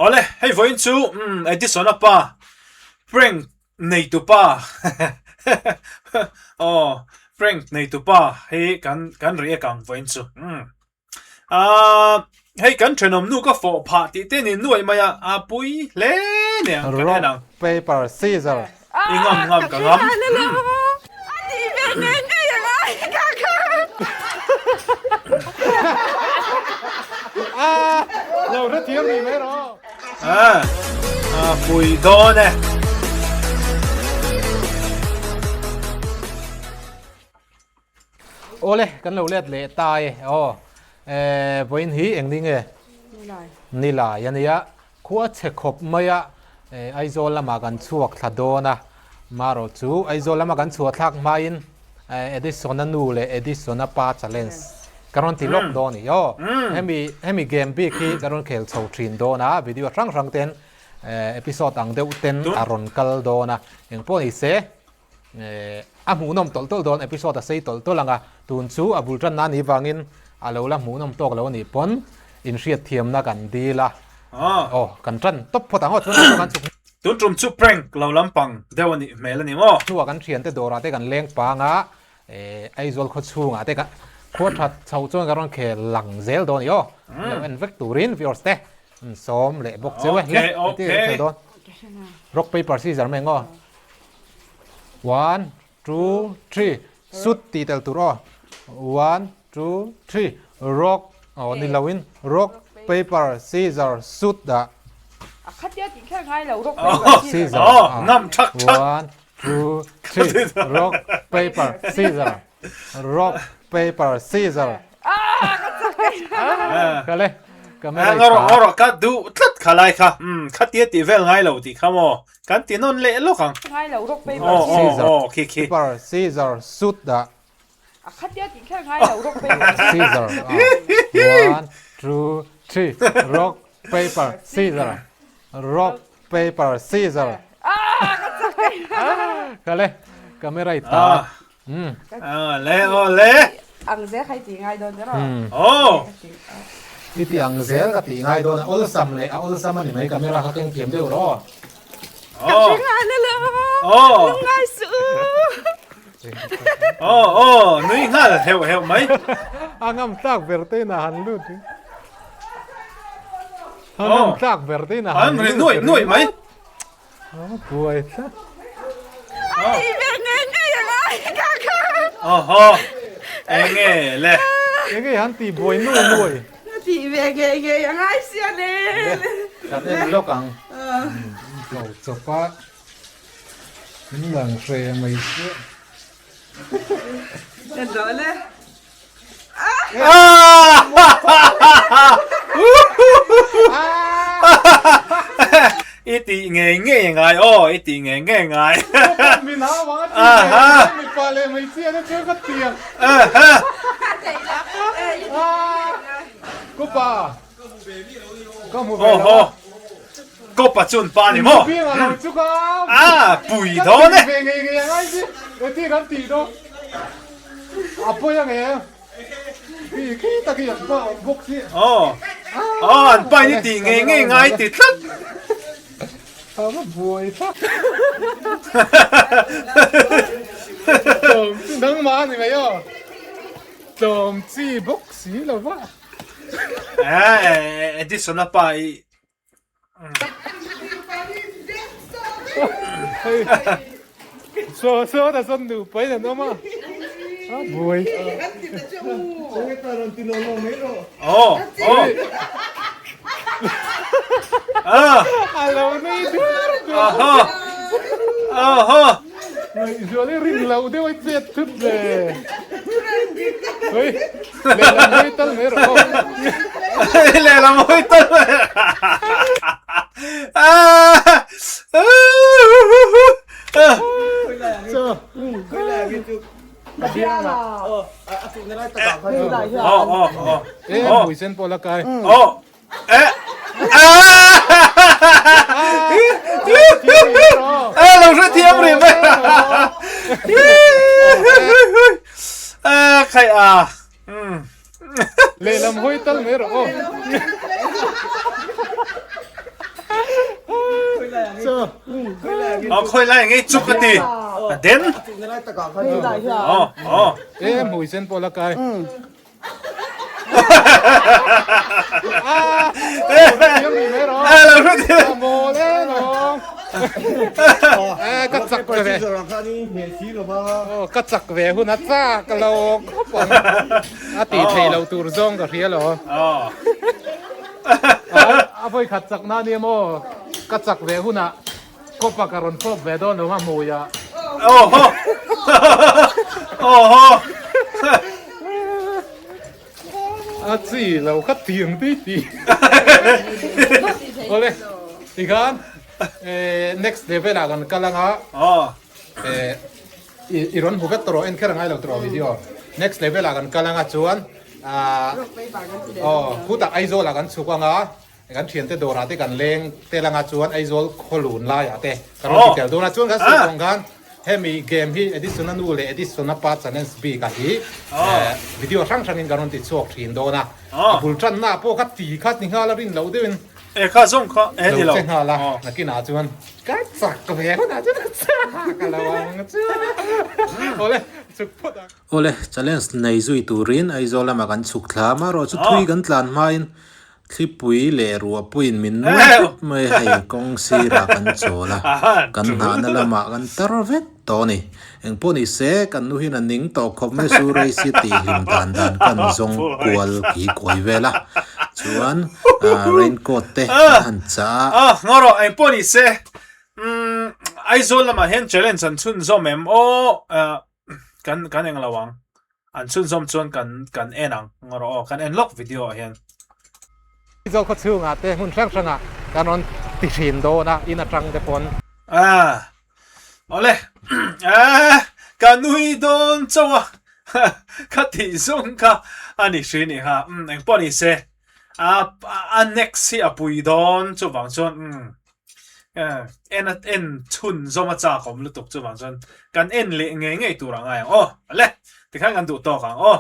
Awle, hei vawiin chu umm Edison-a pa prank neitu pa aw prank neitu pa hi kan kan react ang vawiin chu umm aaa hei kan thenawm nu ka fawh phah tih te ni nuaih mai a a pui hle nen kan en ang. Rock, paper, scissor. I ngam ngam ka ngam. A pui dawn e. Awle kan lo let leh ta e aw vawiin hi eng ni nge nilai ania khua chhe khawp mai a Aizawl lamah kan chhuak thla dawn a marawh chu Aizawl lama kan chhuah thlak hmain Edison-a nu leh Edison-a pa challenge ka rawn ti lawk dawn a ni aw hemi hemi game bik hi ka rawn khel chho thin dawn a video hrang hrang ten episode ang deuh ten a rawn kal dawn a engpawh ni se A hmuhnawm tawlh tawlh dawn episode a sei tawlh tawlh ang a, tun chu a bul tanna anih vangin a lo la hmuhnawm tawk lo anih pawn inhriatthiamna kan dil a, aw kan tan tawp phawt ang aw chuan kan chhuk. Tun tum chu prank lo lampang deuh anih hmel a ni maw? Hnuah kan thiante dawrah te kan leng pang a, Aizawl khaw chhungah te khua that chho chuan ka rawn khel lang zel dawn a ni aw, lo en vek turin viewers te sawm leh bawk cheu e, le engtin nge kan khel dawn? Rock paper scissor mai ang aw. One, two, three, sut tih tel tur aw. One, two, three, rock aw ni lo in rock, paper, scissor, sut dah. A khatia tih kher ngai lo rock, paper, scissor. Aw, ngam thak thak. One, two, three, rock, paper, scissor. Rock, paper, scissor. Ka le, camera i Ngawrh ngawrh ka duh tlat kha lai kha. Umm, khatia tih vel ngai lo tih kha maw. Kan ti nawn leh lawk ang. Ngai lo rock paper Aw, aw, scissor. aw, khi khi. Paper, scissor, sut dah. A khatia tih kher ngai lo rock paper scissor. One, two, three, rock, paper, scissor. Rock, paper, scissor. Ka le, camera i ta. Le aw le. Ang zel kha i tih ngai dawn ber aw. Aw. I tih ang zel ka tih ngai dawn a, awlsam leh a awlsam a ni mai camera kha keng thiam deuh rawh aw. Ka hre ngai la lo. Aw. Lungngai suh u. Aw aw nui nghal heuh heuh mai. A ngam tlak ber te in a han lut. A ngam tlak ber te in a han lut. An ri nuaih nuaih mai. Buai tlat. A ti ve ngei ngei ang a ka kha. Oho. Enge le. Enge han ti buai nuai nuai. A ti ve ngei ngei ang ai sia le. Kan en lawk ang. Ko chawp a. Min lang hre mai sia. En rawh le. I tih ngei ngei ngai aw, i tih ngei ngei ngai. Min hau ang a tih ngei ngei mipa leh hmeichhia te chuan ka ti ang. Kupa ka hmu ve lo a. Kopa chun pa ni maw? A pui dawn e. Ve ngei ngei angai si. Eti kan tih dawn. A pawi ang e. Khi khi tak hi an pa awm bawk si. Aw. Aw an pa in i tih ngei ngei ngai ti tlat. A va buai thlak. Tlawm chi nangmah a ni mai aw. Tlawm chi bawk si lo va. Eh Edison a pa i Saw saw ta sawn duh pain an awm a. A buai. Oh, oh. Ah. A lo nui duar duar. Aha. Aha. Ngaihzual i rin loh deuh a chet thut ve. Hei, lehlam hawi tal mai rawh aw. Lehlam hawi tal mai. Chaw. Oh, oh, oh. E, mui sen pawh la kai. Oh. Eh. Ah! Eh, lo hre thiam rih mai. Eh, khai a. Lehlam hawi tal mai rawh aw. Aw khawi lai nge chuk a ti. A den. Aw aw. E hmui sen pawh la kai. Ka chak ve ka chak ve hun a chak lo khawp ang a tih theih loh tur zawng ka hria lo a vawi khat chak na nia maw ka chak ve hunah kawpa ka rawn fawp ve dawn lo a hmui ah a chi lo kha tiang ti ti awle tikhan next level ah kan kal anga I rawn hmu vek tawh rawh, en kher a ngai lo tawh rawh video. Next level ah kan kal anga chuan ah aw khutah Aizawl ah kan chhuk anga kan thiante dawrah te kan leng tel anga chuan Aizawl khawlun laiah te kan rawn ti tel dawn a chuan kan sawi tawng khan hemi game hi Edison a nu leh Edison a pa challenge bik ah hi video hrang hrangin kan rawn ti chhuak thin dawn a a bul tanna pawh kha ti kha ti nghal a rin loh deuhin E kha zawng kha e ni lo. Lo che nghal a, nakinah chuan ka chak ve hunah chuan ka chak a lo ang chu. Awle, chhuk phawt ang. Awle, challenge nei zui turin Aizawl lamah kan chhuk thla a, marawh chu thui kan tlan hmain thlipui leh ruahpuiin min nuai hrep mai a, hei kawng sirah kan chawl a, kan nghahna lamah kan tar vek tawh a ni. Engpawh ni se, kan nu hian a ning tawh khawp mai su race hi tih hlim dan dan kan zawng kual ki kawi vel a, chuan raincoat te kan han chah a. Ah, ngaw rawh, engpawh ni se, umm Aizawl lamah hian challenge an chhunzawm em aw, kan kan eng lo ang, an chhunzawm chuan kan kan en ang, ngaw rawh aw, kan en lawk video ah hian. Aizawl khaw chhungah te hmun hrang hrangah kan rawn ti thin dawn a, in atang te pawn. Ah, Awle eh ka nui dawn chauh a ka tih zawng kha a ni hri ni kha umm engpawh ni se a a next hi a pui dawn chuvang chuan umm en a en chhun zawm a chak awm lutuk chuvang chuan kan en leh ngei ngei tur a ngai ang aw awle tikhan kan duh tawk ang aw.